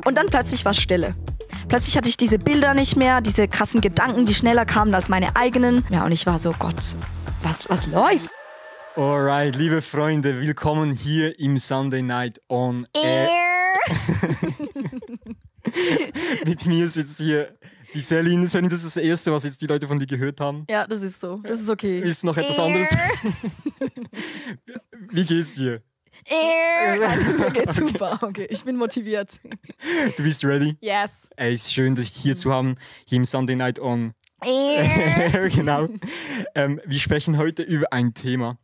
Und dann plötzlich war Stille. Plötzlich hatte ich diese Bilder nicht mehr, diese krassen Gedanken, die schneller kamen als meine eigenen. Ja, und ich war so, Gott, was läuft? Alright, liebe Freunde, willkommen hier im Sunday Night on Air. Mit mir sitzt hier die Celine. Celine, das ist das Erste, was jetzt die Leute von dir gehört haben. Ja, das ist so. Das ist okay. Ist noch etwas anderes? Wie geht's dir? Nein, mir geht's super. Okay, ich bin motiviert. Du bist ready? Yes. Ey, ist schön, dich hier zu haben, hier im Sunday Night on Air. Genau. Wir sprechen heute über ein Thema,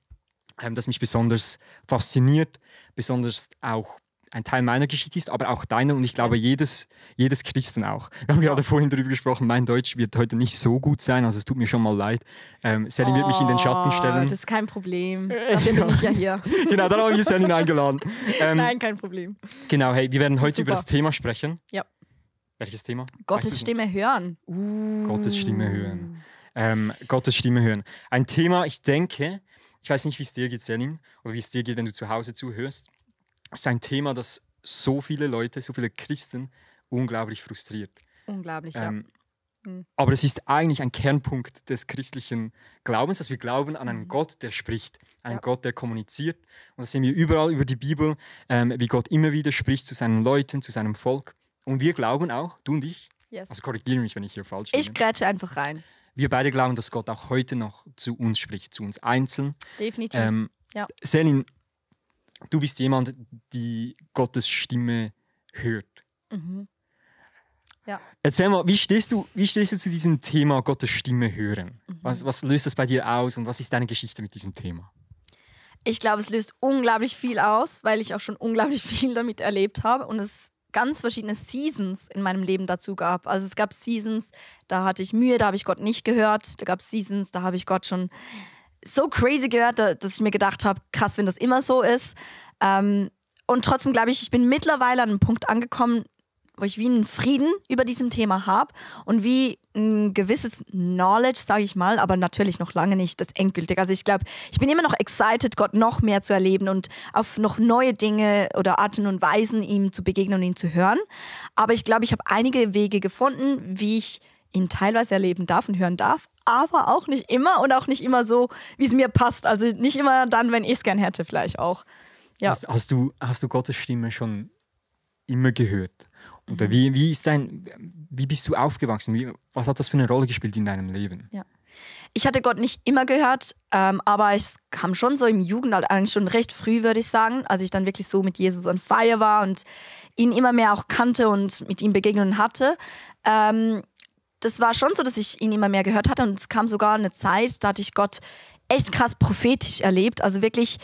das mich besonders fasziniert, besonders auch ein Teil meiner Geschichte ist, aber auch deiner und ich glaube jedes Christen auch. Wir haben gerade vorhin darüber gesprochen, mein Deutsch wird heute nicht so gut sein, also es tut mir schon mal leid. Celine wird mich in den Schatten stellen. Das ist kein Problem, dafür bin ich ja hier. Genau, dann haben wir Celine eingeladen. Nein, kein Problem. Genau, hey, wir werden heute Super. über das Thema sprechen. Ja. Welches Thema? Gottes Weißt du? Stimme hören. Gottes Stimme hören. Gottes Stimme hören. Ein Thema, ich denke, ich weiß nicht, wie es dir geht, Celine, oder wie es dir geht, wenn du zu Hause zuhörst. Es ist ein Thema, das so viele Leute, so viele Christen unglaublich frustriert. Unglaublich, ja. Aber es ist eigentlich ein Kernpunkt des christlichen Glaubens, dass wir glauben an einen Gott, der spricht, einen Gott, der kommuniziert. Und das sehen wir überall über die Bibel, wie Gott immer wieder spricht zu seinen Leuten, zu seinem Volk. Und wir glauben auch, du und ich, Yes. also korrigiere mich, wenn ich hier falsch bin. Ich grätsche einfach rein. Wir beide glauben, dass Gott auch heute noch zu uns spricht, zu uns einzeln. Definitiv. Ja. Celine, du bist jemand, die Gottes Stimme hört. Ja. Erzähl mal, wie stehst du zu diesem Thema Gottes Stimme hören? Was löst das bei dir aus und was ist deine Geschichte mit diesem Thema? Ich glaube, es löst unglaublich viel aus, weil ich auch schon unglaublich viel damit erlebt habe und es ganz verschiedene Seasons in meinem Leben dazu gab. Also es gab Seasons, da hatte ich Mühe, da habe ich Gott nicht gehört. Da gab es Seasons, da habe ich Gott schon so crazy gehört, dass ich mir gedacht habe, krass, wenn das immer so ist. Und trotzdem glaube ich, ich bin mittlerweile an einem Punkt angekommen, wo ich wie einen Frieden über diesem Thema habe und wie ein gewisses Knowledge, sage ich mal, aber natürlich noch lange nicht das endgültige. Also ich glaube, ich bin immer noch excited, Gott noch mehr zu erleben und auf noch neue Dinge oder Arten und Weisen ihm zu begegnen und ihn zu hören. Aber ich glaube, ich habe einige Wege gefunden, wie ich ihn teilweise erleben darf und hören darf, aber auch nicht immer und auch nicht immer so, wie es mir passt. Also nicht immer dann, wenn ich es gern hätte, vielleicht auch. Ja. Hast du Gottes Stimme schon immer gehört? Oder wie bist du aufgewachsen? Was hat das für eine Rolle gespielt in deinem Leben? Ja. Ich hatte Gott nicht immer gehört, aber es kam schon so im Jugendalter, eigentlich schon recht früh, würde ich sagen, als ich dann wirklich so mit Jesus on fire war und ihn immer mehr auch kannte und mit ihm Begegnungen hatte. Das war schon so, dass ich ihn immer mehr gehört hatte und es kam sogar eine Zeit, da hatte ich Gott echt krass prophetisch erlebt, also wirklich.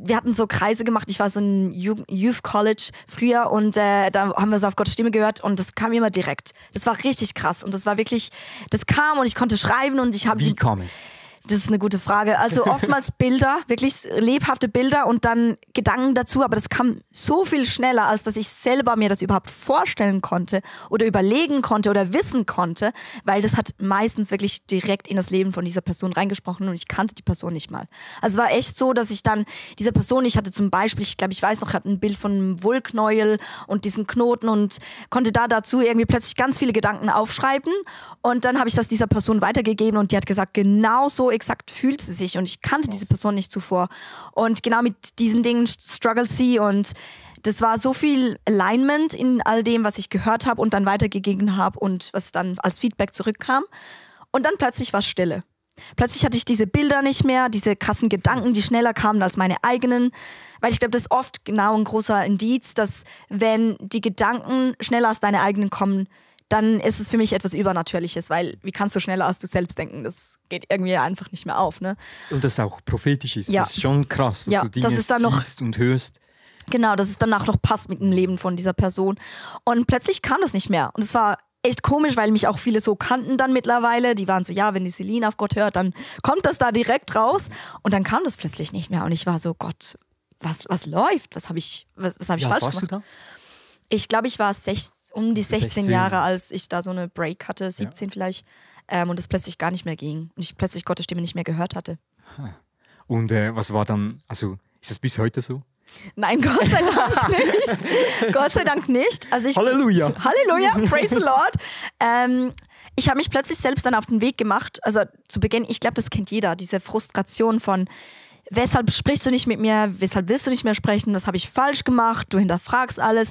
Wir hatten so Kreise gemacht, ich war so ein Youth College früher und da haben wir so auf Gottes Stimme gehört und das kam immer direkt. Das war richtig krass und das war wirklich, das kam und ich konnte schreiben und ich habe... Wie kam es? Das ist eine gute Frage. Also oftmals Bilder, wirklich lebhafte Bilder und dann Gedanken dazu, aber das kam so viel schneller, als dass ich selber mir das überhaupt vorstellen konnte oder überlegen konnte oder wissen konnte, weil das hat meistens wirklich direkt in das Leben von dieser Person reingesprochen und ich kannte die Person nicht mal. Also es war echt so, dass ich dann diese Person, ich hatte zum Beispiel, ich glaube, ich weiß noch, ich hatte ein Bild von einem Wollknäuel und diesen Knoten und konnte dazu irgendwie plötzlich ganz viele Gedanken aufschreiben und dann habe ich das dieser Person weitergegeben und die hat gesagt, genau so exakt fühlt sie sich und ich kannte diese Person nicht zuvor und genau mit diesen Dingen struggled sie und das war so viel Alignment in all dem, was ich gehört habe und dann weitergegeben habe und was dann als Feedback zurückkam und dann plötzlich war Stille. Plötzlich hatte ich diese Bilder nicht mehr, diese krassen Gedanken, die schneller kamen als meine eigenen, weil ich glaube, das ist oft genau ein großer Indiz, dass wenn die Gedanken schneller als deine eigenen kommen, dann ist es für mich etwas Übernatürliches, weil wie kannst du schneller als du selbst denken? Das geht irgendwie einfach nicht mehr auf. Ne? Und das auch prophetisch ist. Ja. Das ist schon krass, dass Ja, du Dinge das ist dann noch- siehst und hörst. Genau, dass es danach noch passt mit dem Leben von dieser Person. Und plötzlich kam das nicht mehr. Und es war echt komisch, weil mich auch viele so kannten dann mittlerweile. Die waren so, ja, wenn die Celine auf Gott hört, dann kommt das da direkt raus. Und dann kam das plötzlich nicht mehr. Und ich war so, Gott, was läuft? Was habe ich Wie alt falsch warst gemacht? du da? Ich glaube, ich war um die 16 16. Jahre, als ich da so eine Break hatte, 17 vielleicht. Und es plötzlich gar nicht mehr ging. Und ich plötzlich Gottes Stimme nicht mehr gehört hatte. Und was war dann, also ist das bis heute so? Nein, Gott sei Dank nicht. Gott sei Dank nicht. Also Halleluja. Halleluja, praise the Lord. Ich habe mich plötzlich selbst dann auf den Weg gemacht. Also zu Beginn, ich glaube, das kennt jeder, diese Frustration von, weshalb sprichst du nicht mit mir, weshalb willst du nicht mehr sprechen, was habe ich falsch gemacht, du hinterfragst alles.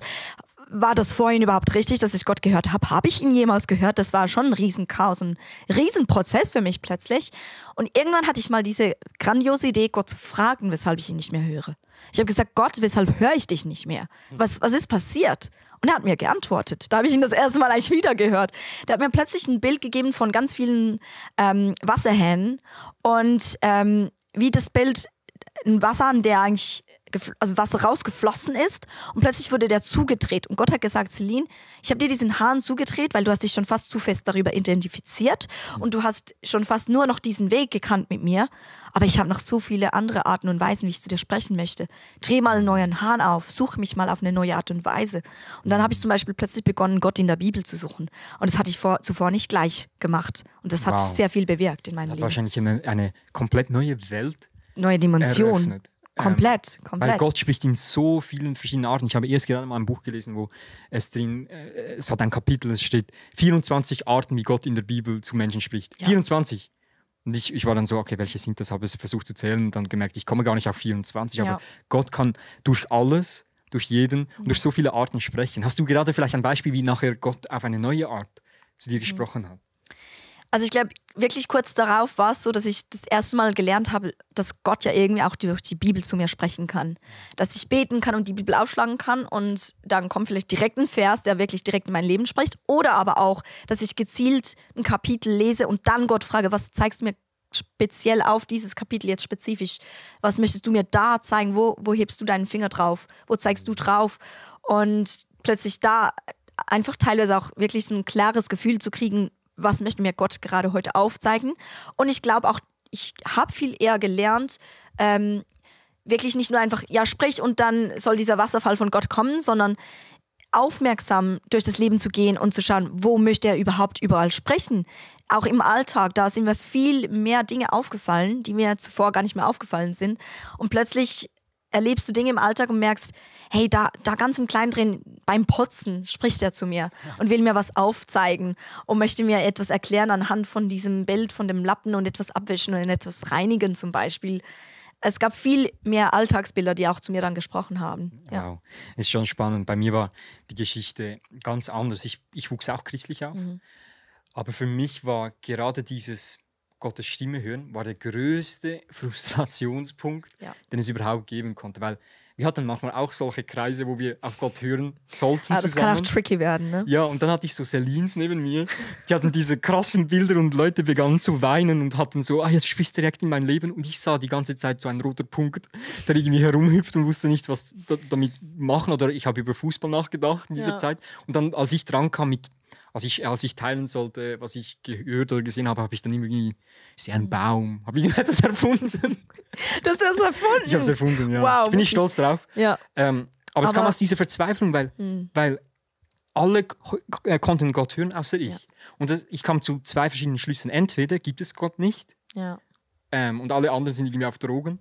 War das vorhin überhaupt richtig, dass ich Gott gehört habe? Habe ich ihn jemals gehört? Das war schon ein Riesenchaos, ein Riesenprozess für mich plötzlich. Und irgendwann hatte ich mal diese grandiose Idee, Gott zu fragen, weshalb ich ihn nicht mehr höre. Ich habe gesagt, Gott, weshalb höre ich dich nicht mehr? Was ist passiert? Und er hat mir geantwortet. Da habe ich ihn das erste Mal eigentlich wieder gehört. Der hat mir plötzlich ein Bild gegeben von ganz vielen Wasserhähnen und wie das Bild, ein Wasserhahn, der eigentlich Wasser rausgeflossen ist und plötzlich wurde der zugedreht. Und Gott hat gesagt, Celine, ich habe dir diesen Hahn zugedreht, weil du hast dich schon fast zu fest darüber identifiziert und du hast schon fast nur noch diesen Weg gekannt mit mir. Aber ich habe noch so viele andere Arten und Weisen, wie ich zu dir sprechen möchte. Dreh mal einen neuen Hahn auf, suche mich mal auf eine neue Art und Weise. Und dann habe ich zum Beispiel plötzlich begonnen, Gott in der Bibel zu suchen. Und das hatte ich zuvor nicht gleich gemacht. Und das hat sehr viel bewirkt in meinem Leben. Wahrscheinlich eine komplett neue Welt. Neue Dimension. Eröffnet. Komplett. Weil Gott spricht in so vielen verschiedenen Arten. Ich habe erst gerade mal ein Buch gelesen, wo es hat ein Kapitel, es steht 24 Arten, wie Gott in der Bibel zu Menschen spricht. Ja. 24. Und ich war dann so, okay, welche sind das? Habe es versucht zu zählen und dann gemerkt, ich komme gar nicht auf 24. Aber Gott kann durch alles, durch jeden und durch so viele Arten sprechen. Hast du gerade vielleicht ein Beispiel, wie nachher Gott auf eine neue Art zu dir gesprochen hat? Also ich glaube, wirklich kurz darauf war es so, dass ich das erste Mal gelernt habe, dass Gott ja irgendwie auch durch die Bibel zu mir sprechen kann. Dass ich beten kann und die Bibel aufschlagen kann und dann kommt vielleicht direkt ein Vers, der wirklich direkt in mein Leben spricht. Oder aber auch, dass ich gezielt ein Kapitel lese und dann Gott frage, was zeigst du mir speziell auf dieses Kapitel jetzt spezifisch? Was möchtest du mir da zeigen? Wo hebst du deinen Finger drauf? Wo zeigst du drauf? Und plötzlich da einfach teilweise auch wirklich so ein klares Gefühl zu kriegen, was möchte mir Gott gerade heute aufzeigen. Und ich glaube auch, ich habe viel eher gelernt, wirklich nicht nur einfach, ja, sprich und dann soll dieser Wasserfall von Gott kommen, sondern aufmerksam durch das Leben zu gehen und zu schauen, wo möchte er überhaupt überall sprechen. Auch im Alltag, da sind mir viel mehr Dinge aufgefallen, die mir zuvor gar nicht mehr aufgefallen sind. Und plötzlich erlebst du Dinge im Alltag und merkst, hey, da ganz im Kleinen drin, beim Putzen spricht er zu mir und will mir was aufzeigen und möchte mir etwas erklären anhand von diesem Bild, von dem Lappen und etwas abwischen und etwas reinigen zum Beispiel. Es gab viel mehr Alltagsbilder, die auch zu mir dann gesprochen haben. Ja. Wow, ist schon spannend. Bei mir war die Geschichte ganz anders. Ich wuchs auch christlich auf, aber für mich war gerade dieses Gottes Stimme hören, war der größte Frustrationspunkt, den es überhaupt geben konnte. Weil wir hatten manchmal auch solche Kreise, wo wir auf Gott hören sollten das zusammen. Kann auch tricky werden, ne? Ja, und dann hatte ich so Celines neben mir, die hatten diese krassen Bilder und Leute begannen zu weinen und hatten so, jetzt sprichst du direkt in mein Leben. Und ich sah die ganze Zeit so einen roten Punkt, der irgendwie herumhüpft und wusste nicht, was damit machen. Oder ich habe über Fußball nachgedacht in dieser Zeit. Und dann, als ich dran kam als ich teilen sollte, was ich gehört oder gesehen habe, habe ich dann irgendwie, ich sehe einen Baum, habe irgendetwas erfunden. Du hast das erfunden? Ich habe es erfunden, ja. Wow, ich bin nicht stolz drauf. Ja. Aber es kam aus dieser Verzweiflung, weil alle konnten Gott hören, außer ich. Ja. Und ich kam zu zwei verschiedenen Schlüssen. Entweder gibt es Gott nicht und alle anderen sind irgendwie auf Drogen.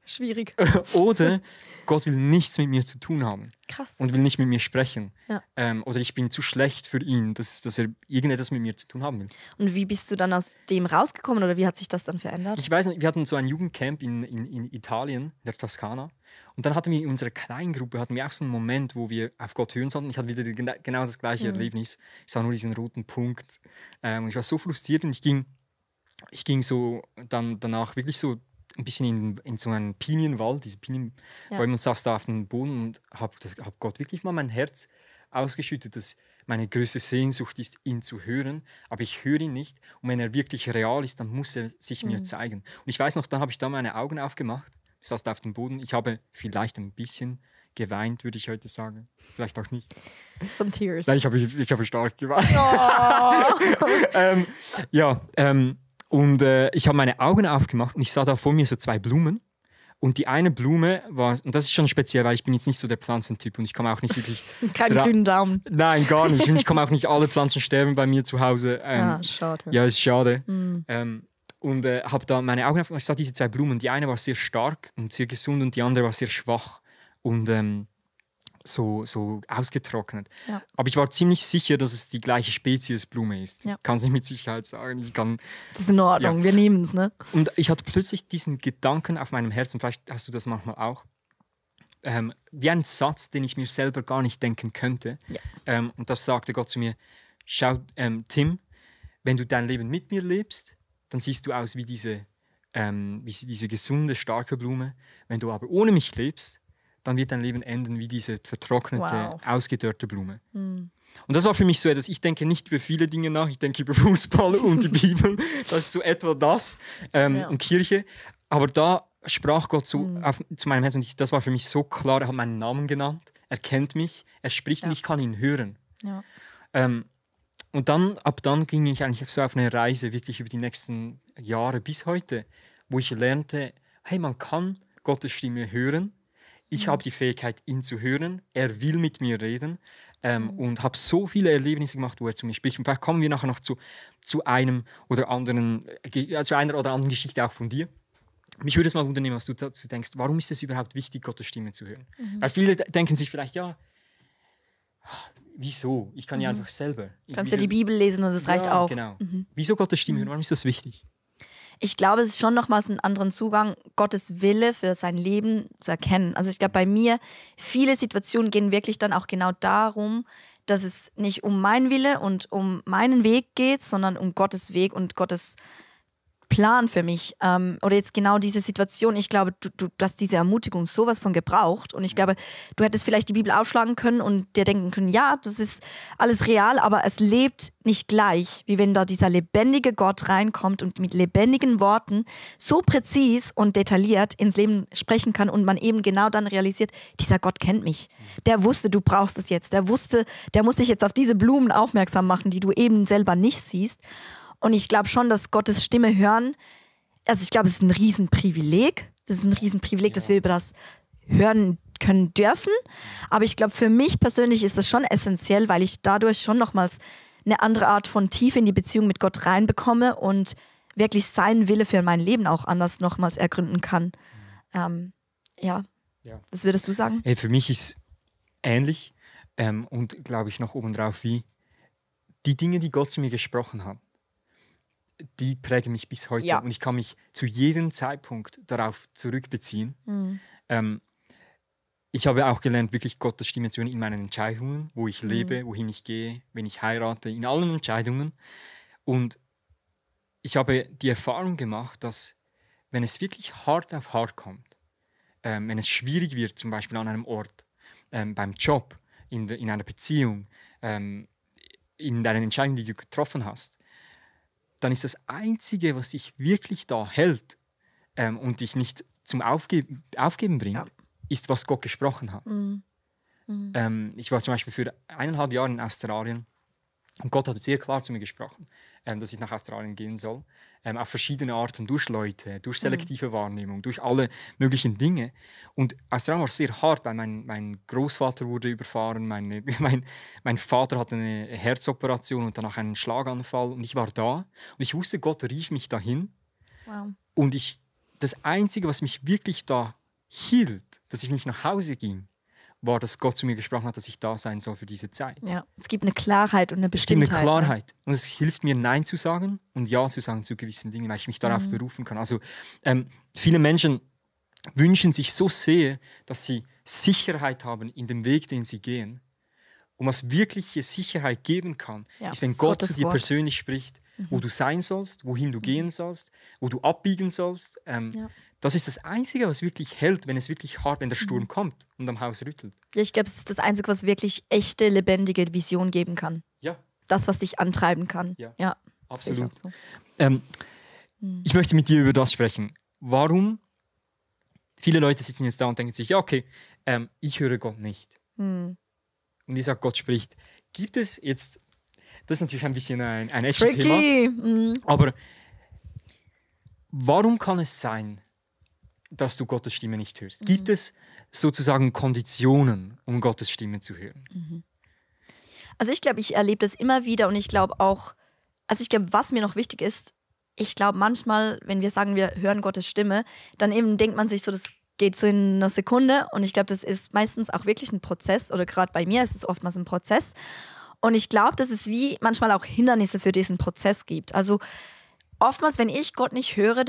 Schwierig. Oder Gott will nichts mit mir zu tun haben. Krass. Und will nicht mit mir sprechen. Ja. Oder ich bin zu schlecht für ihn, dass er irgendetwas mit mir zu tun haben will. Und wie bist du dann aus dem rausgekommen oder wie hat sich das dann verändert? Ich weiß nicht, wir hatten so ein Jugendcamp in Italien, in der Toskana. Und dann hatten wir in unserer kleinen Gruppe auch so einen Moment, wo wir auf Gott hören sollten. Ich hatte wieder genau das gleiche Erlebnis. Ich sah nur diesen roten Punkt. Und ich war so frustriert und ich ging so dann danach wirklich so ein bisschen in so einen Pinienwald, diese Pinienbäume, und saß da auf dem Boden und hab Gott wirklich mal mein Herz ausgeschüttet, dass meine größte Sehnsucht ist, ihn zu hören, aber ich höre ihn nicht. Und wenn er wirklich real ist, dann muss er sich mir zeigen. Und ich weiß noch, dann habe ich da meine Augen aufgemacht, saß da auf dem Boden. Ich habe vielleicht ein bisschen geweint, würde ich heute sagen. Vielleicht auch nicht. Some tears. Nein, ich habe stark geweint. Oh. Und ich habe meine Augen aufgemacht und ich sah da vor mir so zwei Blumen. Und die eine Blume war, und das ist schon speziell, weil ich bin jetzt nicht so der Pflanzentyp und ich komme auch nicht wirklich... Keinen grünen Daumen. Nein, gar nicht. Und ich komme auch nicht, alle Pflanzen sterben bei mir zu Hause. Schade. Ja, ist schade. und habe da meine Augen aufgemacht. Ich sah diese 2 Blumen. Die eine war sehr stark und sehr gesund und die andere war sehr schwach und so ausgetrocknet. Ja. Aber ich war ziemlich sicher, dass es die gleiche Spezies Blume ist. Ja. Kann es nicht mit Sicherheit sagen. Das ist in Ordnung, wir nehmen es, ne? Und ich hatte plötzlich diesen Gedanken auf meinem Herzen, vielleicht hast du das manchmal auch, wie ein Satz, den ich mir selber gar nicht denken könnte. Ja. Und das sagte Gott zu mir: Schau, Tim, wenn du dein Leben mit mir lebst, dann siehst du aus wie diese gesunde, starke Blume. Wenn du aber ohne mich lebst, dann wird dein Leben enden wie diese vertrocknete, ausgedörrte Blume. Und das war für mich so etwas, ich denke nicht über viele Dinge nach, ich denke über Fußball und die Bibel, das ist so etwa das, und Kirche. Aber da sprach Gott zu meinem Herzen und das war für mich so klar, er hat meinen Namen genannt, er kennt mich, er spricht und ich kann ihn hören. Ja. Und ab dann ging ich eigentlich so auf eine Reise, wirklich über die nächsten Jahre bis heute, wo ich lernte, hey, man kann Gottes Stimme hören. Ich habe die Fähigkeit, ihn zu hören. Er will mit mir reden. Und habe so viele Erlebnisse gemacht, wo er zu mir spricht. Und vielleicht kommen wir nachher noch zu einer oder anderen Geschichte auch von dir. Mich würde es mal wundern, was du dazu denkst. Warum ist es überhaupt wichtig, Gottes Stimme zu hören? Weil viele denken sich vielleicht, ja, wieso? Ich kann ja einfach selber. Kannst ja die Bibel lesen und es reicht auch. Genau. Wieso Gottes Stimme hören? Warum ist das wichtig? Ich glaube, es ist schon nochmals ein anderen Zugang, Gottes Wille für sein Leben zu erkennen. Also ich glaube, bei mir, viele Situationen gehen wirklich dann auch genau darum, dass es nicht um meinen Wille und um meinen Weg geht, sondern um Gottes Weg und Gottes Plan für mich. Oder jetzt genau diese Situation. Ich glaube, du hast diese Ermutigung sowas von gebraucht. Und ich glaube, du hättest vielleicht die Bibel aufschlagen können und dir denken können, ja, das ist alles real, aber es lebt nicht gleich, wie wenn da dieser lebendige Gott reinkommt und mit lebendigen Worten so präzis und detailliert ins Leben sprechen kann und man eben genau dann realisiert, dieser Gott kennt mich. Der wusste, du brauchst es jetzt. Der musste dich jetzt auf diese Blumen aufmerksam machen, die du eben selber nicht siehst. Und ich glaube schon, dass Gottes Stimme hören, also ich glaube, es ist ein Riesenprivileg. Das ist ein Riesenprivileg, dass wir über das hören können dürfen. Aber ich glaube, für mich persönlich ist das schon essentiell, weil ich dadurch schon nochmals eine andere Art von Tiefe in die Beziehung mit Gott reinbekomme und wirklich seinen Wille für mein Leben auch anders nochmals ergründen kann. Was würdest du sagen? Hey, für mich ist es ähnlich und glaube ich noch obendrauf wie die Dinge, die Gott zu mir gesprochen hat, die prägen mich bis heute und ich kann mich zu jedem Zeitpunkt darauf zurückbeziehen. Ich habe auch gelernt, wirklich Gottes Stimme zu hören in meinen Entscheidungen, wo ich lebe, wohin ich gehe, wenn ich heirate, in allen Entscheidungen. Und ich habe die Erfahrung gemacht, dass wenn es wirklich hart auf hart kommt, wenn es schwierig wird, zum Beispiel an einem Ort, beim Job, in einer Beziehung, in deinen Entscheidungen, die du getroffen hast, dann ist das Einzige, was dich wirklich da hält und dich nicht zum Aufgeben bringt, ist, was Gott gesprochen hat. Ich war zum Beispiel für 1,5 Jahre in Australien und Gott hat sehr klar zu mir gesprochen, dass ich nach Australien gehen soll. Auf verschiedene Arten, durch Leute, durch selektive Wahrnehmung, durch alle möglichen Dinge. Und Australien war sehr hart, weil mein Großvater wurde überfahren, mein Vater hatte eine Herzoperation und danach einen Schlaganfall und ich war da und ich wusste, Gott rief mich dahin. Wow. Und das Einzige, was mich wirklich da hielt, dass ich nicht nach Hause ging, war, dass Gott zu mir gesprochen hat, dass ich da sein soll für diese Zeit. Ja, es gibt eine Klarheit und eine Bestimmtheit. Es gibt eine Klarheit. Und es hilft mir, Nein zu sagen und Ja zu sagen zu gewissen Dingen, weil ich mich darauf berufen kann. Also viele Menschen wünschen sich so sehr, dass sie Sicherheit haben in dem Weg, den sie gehen. Und was wirkliche Sicherheit geben kann, ist, wenn Gott zu dir persönlich spricht, wo du sein sollst, wohin du gehen sollst, wo du abbiegen sollst. Das ist das Einzige, was wirklich hält, wenn es wirklich hart, wenn der Sturm kommt und am Haus rüttelt. Ja, ich glaube, es ist das Einzige, was wirklich echte, lebendige Vision geben kann. Ja. Das, was dich antreiben kann. Ja, absolut. So. Ich möchte mit dir über das sprechen. Warum? Viele Leute sitzen jetzt da und denken sich, ja, okay, ich höre Gott nicht. Und ich sage, Gott spricht. Gibt es jetzt, das ist natürlich ein bisschen ein echtes Thema, aber warum kann es sein, dass du Gottes Stimme nicht hörst? Gibt es sozusagen Konditionen, um Gottes Stimme zu hören? Also ich glaube, ich erlebe das immer wieder und ich glaube auch, was mir noch wichtig ist, Ich glaube, manchmal, wenn wir sagen, wir hören Gottes Stimme, dann eben denkt man sich so, das geht so in einer Sekunde. Und ich glaube, das ist meistens auch wirklich ein Prozess. Oder gerade bei mir ist es oftmals ein Prozess. Und ich glaube, dass es wie manchmal auch Hindernisse für diesen Prozess gibt. Also oftmals, wenn ich Gott nicht höre,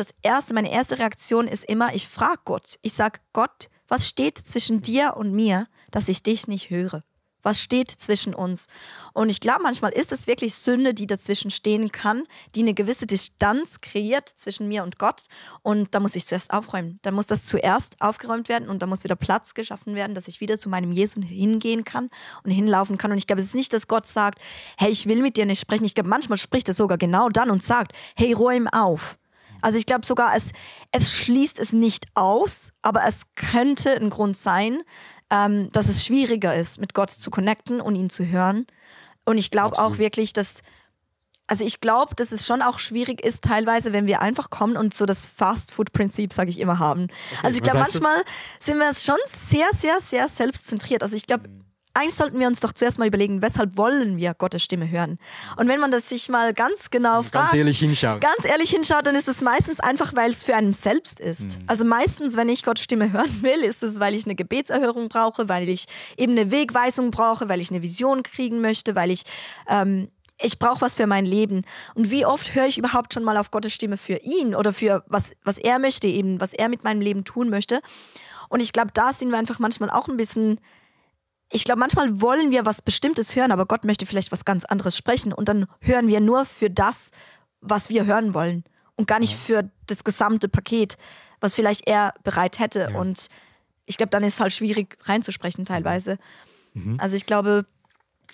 meine erste Reaktion ist immer, ich frage Gott. Ich sage, Gott, was steht zwischen dir und mir, dass ich dich nicht höre? Was steht zwischen uns? Und ich glaube, manchmal ist es wirklich Sünde, die dazwischen stehen kann, die eine gewisse Distanz kreiert zwischen mir und Gott. Und da muss ich zuerst aufräumen. Da muss das zuerst aufgeräumt werden und da muss wieder Platz geschaffen werden, dass ich wieder zu meinem Jesus hingehen kann und hinlaufen kann. Und ich glaube, es ist nicht, dass Gott sagt, hey, ich will mit dir nicht sprechen. Ich glaube, manchmal spricht er sogar genau dann und sagt, hey, räum auf. Also ich glaube sogar, es schließt es nicht aus, aber es könnte ein Grund sein, dass es schwieriger ist, mit Gott zu connecten und ihn zu hören. Und ich glaube auch wirklich, dass es schon auch schwierig ist, teilweise, wenn wir einfach kommen und so das Fast-Food-Prinzip, sage ich immer, haben. Okay, also ich glaube, manchmal sind wir schon sehr, sehr, sehr selbstzentriert. Also ich glaube, eigentlich sollten wir uns doch zuerst mal überlegen, weshalb wollen wir Gottes Stimme hören? Und wenn man das sich mal ganz genau fragt, ganz ehrlich hinschaut, dann ist es meistens einfach, weil es für einen selbst ist. Also meistens, wenn ich Gottes Stimme hören will, ist es, weil ich eine Gebetserhörung brauche, weil ich eben eine Wegweisung brauche, weil ich eine Vision kriegen möchte, weil ich brauche was für mein Leben. Und wie oft höre ich überhaupt schon mal auf Gottes Stimme für ihn oder für was er möchte, eben was er mit meinem Leben tun möchte. Und ich glaube, da sind wir einfach manchmal auch ein bisschen... Ich glaube, manchmal wollen wir was Bestimmtes hören, aber Gott möchte vielleicht was ganz anderes sprechen und dann hören wir nur für das, was wir hören wollen und gar nicht für das gesamte Paket, was vielleicht er bereit hätte. Ja. Und ich glaube, dann ist es halt schwierig reinzusprechen teilweise. Also ich glaube,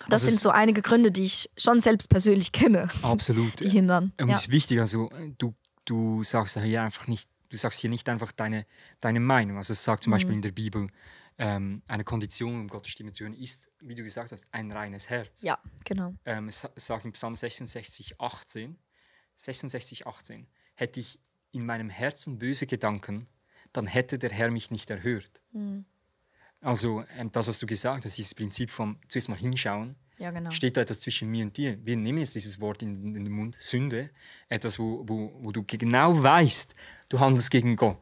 das sind so einige Gründe, die ich schon selbst persönlich kenne. Absolut. Die hindern. Und es ist wichtig, also du sagst hier einfach nicht, einfach deine Meinung. Also es sagt zum Beispiel in der Bibel, eine Kondition, um Gottes Stimme zu hören, ist, wie du gesagt hast, ein reines Herz. Ja, genau. Es sagt in Psalm 66, 18, hätte ich in meinem Herzen böse Gedanken, dann hätte der Herr mich nicht erhört. Also das, was du gesagt hast, dieses Prinzip vom zuerst mal hinschauen, ja, genau. Steht da etwas zwischen mir und dir? Wir nehmen jetzt dieses Wort in den Mund, Sünde, etwas, wo du genau weißt, du handelst gegen Gott.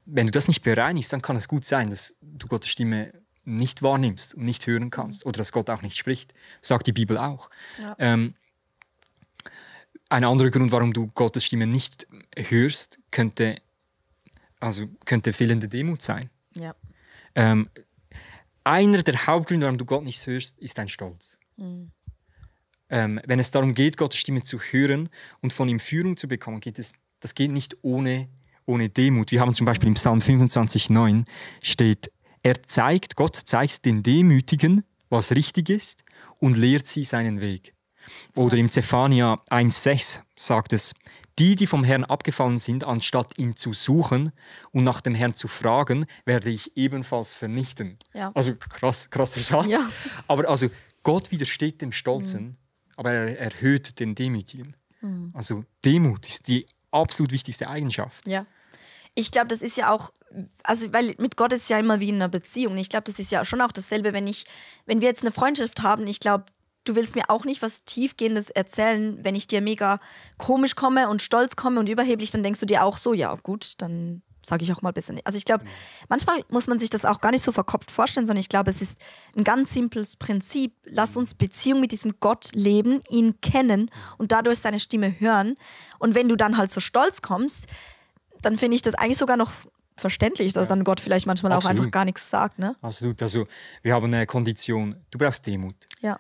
Wenn du das nicht bereinigst, dann kann es gut sein, dass du Gottes Stimme nicht wahrnimmst und nicht hören kannst oder dass Gott auch nicht spricht. Sagt die Bibel auch. Ja. Ein anderer Grund, warum du Gottes Stimme nicht hörst, könnte fehlende Demut sein. Ja. Einer der Hauptgründe, warum du Gott nicht hörst, ist dein Stolz. Wenn es darum geht, Gottes Stimme zu hören und von ihm Führung zu bekommen, das geht nicht ohne Demut. Wir haben zum Beispiel im Psalm 25,9 steht, Gott zeigt den Demütigen, was richtig ist und lehrt sie seinen Weg. Oder im Zephania 1,6 sagt es, die vom Herrn abgefallen sind, anstatt ihn zu suchen und nach dem Herrn zu fragen, werde ich ebenfalls vernichten. Ja. Also krasser Satz. Ja. Aber also Gott widersteht dem Stolzen, aber er erhöht den Demütigen. Also Demut ist die absolut wichtigste Eigenschaft. Ja. Ich glaube, das ist ja auch, also weil mit Gott ist es ja immer wie in einer Beziehung. Ich glaube, das ist ja schon auch dasselbe, wenn wir jetzt eine Freundschaft haben. Ich glaube, du willst mir auch nicht was Tiefgehendes erzählen, wenn ich dir mega komisch komme und stolz komme und überheblich, dann denkst du dir auch so, ja gut, dann sage ich auch mal besser nicht. Also ich glaube, manchmal muss man sich das auch gar nicht so verkopft vorstellen, sondern ich glaube, es ist ein ganz simples Prinzip. Lass uns Beziehung mit diesem Gott leben, ihn kennen und dadurch seine Stimme hören. Und wenn du dann halt so stolz kommst, dann finde ich das eigentlich sogar noch verständlich, dass dann Gott vielleicht manchmal auch einfach gar nichts sagt. Ne? Absolut. Also wir haben eine Kondition. Du brauchst Demut. Ja.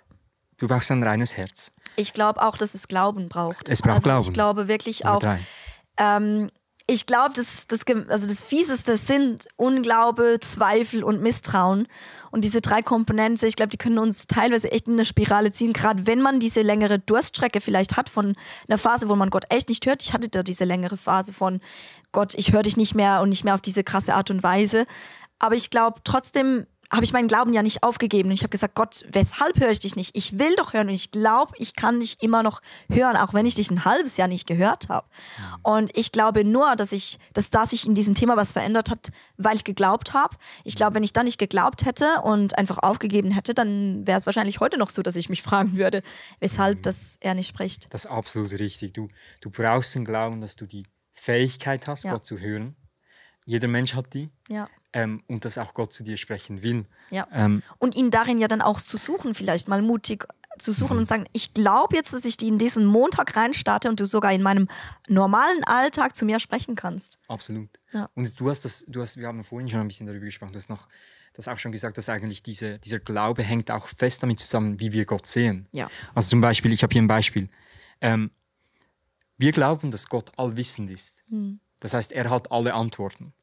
Du brauchst ein reines Herz. Ich glaube auch, dass es Glauben braucht. Es braucht Glauben. Ich glaube wirklich auch. Ich glaube, das Fieseste sind Unglaube, Zweifel und Misstrauen. Und diese 3 Komponenten, ich glaube, die können uns teilweise echt in eine Spirale ziehen. Gerade wenn man diese längere Durststrecke vielleicht hat von einer Phase, wo man Gott echt nicht hört. Ich hatte da diese längere Phase von Gott, ich höre dich nicht mehr und nicht mehr auf diese krasse Art und Weise. Aber ich glaube trotzdem, habe ich meinen Glauben ja nicht aufgegeben. Und ich habe gesagt, Gott, weshalb höre ich dich nicht? Ich will doch hören und ich glaube, ich kann dich immer noch hören, auch wenn ich dich ein halbes Jahr nicht gehört habe. Und ich glaube nur, dass sich in diesem Thema was verändert hat, weil ich geglaubt habe. Ich glaube, wenn ich dann nicht geglaubt hätte und einfach aufgegeben hätte, dann wäre es wahrscheinlich heute noch so, dass ich mich fragen würde, weshalb dass er nicht spricht. Das ist absolut richtig. Du brauchst den Glauben, dass du die Fähigkeit hast, Ja. Gott zu hören. Jeder Mensch hat die. Ja. Und dass auch Gott zu dir sprechen will. Ja. Und ihn darin ja dann auch zu suchen, vielleicht mal mutig zu suchen und sagen, ich glaube jetzt, dass ich die in diesen Montag reinstarte und du sogar in meinem normalen Alltag zu mir sprechen kannst. Absolut. Ja. Und wir haben vorhin schon ein bisschen darüber gesprochen, du hast auch schon gesagt, dass eigentlich dieser Glaube hängt auch fest damit zusammen, wie wir Gott sehen. Ja. Also zum Beispiel, ich habe hier ein Beispiel. Wir glauben, dass Gott allwissend ist. Das heißt, er hat alle Antworten.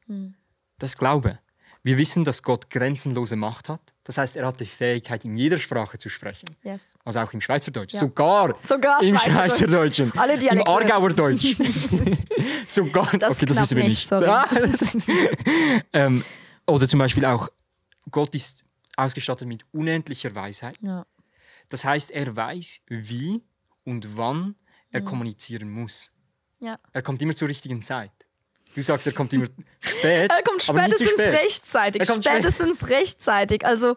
Das ist Glaube. Wir wissen, dass Gott grenzenlose Macht hat. Das heißt, er hat die Fähigkeit, in jeder Sprache zu sprechen. Yes. Also auch im Schweizerdeutsch. Ja. Sogar im Schweizerdeutschen. Alle Dialekte. Im Aargauer Deutsch. Sogar. Das okay, das müssen wir nicht. sorry. Oder zum Beispiel auch, Gott ist ausgestattet mit unendlicher Weisheit. Ja. Das heißt, er weiß, wie und wann er kommunizieren muss. Ja. Er kommt immer zur richtigen Zeit. Du sagst, er kommt immer spät. Er kommt aber nie zu spätestens spät. rechtzeitig. Er kommt Spätestens rechtzeitig. Also,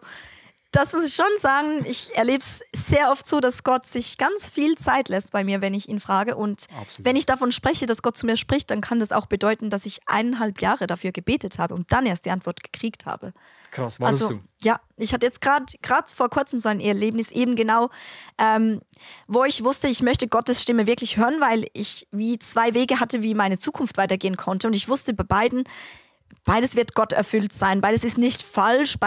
das muss ich schon sagen. Ich erlebe es sehr oft so, dass Gott sich ganz viel Zeit lässt bei mir, wenn ich ihn frage. Und Absolut. wenn ich davon spreche, dass Gott zu mir spricht, dann kann das auch bedeuten, dass ich 1,5 Jahre dafür gebetet habe und dann erst die Antwort gekriegt habe. Krass, war das so? Ja, ich hatte jetzt gerade vor kurzem so ein Erlebnis, eben genau, wo ich wusste, ich möchte Gottes Stimme wirklich hören, weil ich wie 2 Wege hatte, wie meine Zukunft weitergehen konnte. Und ich wusste bei beides wird Gott erfüllt sein, beides ist nicht falsch,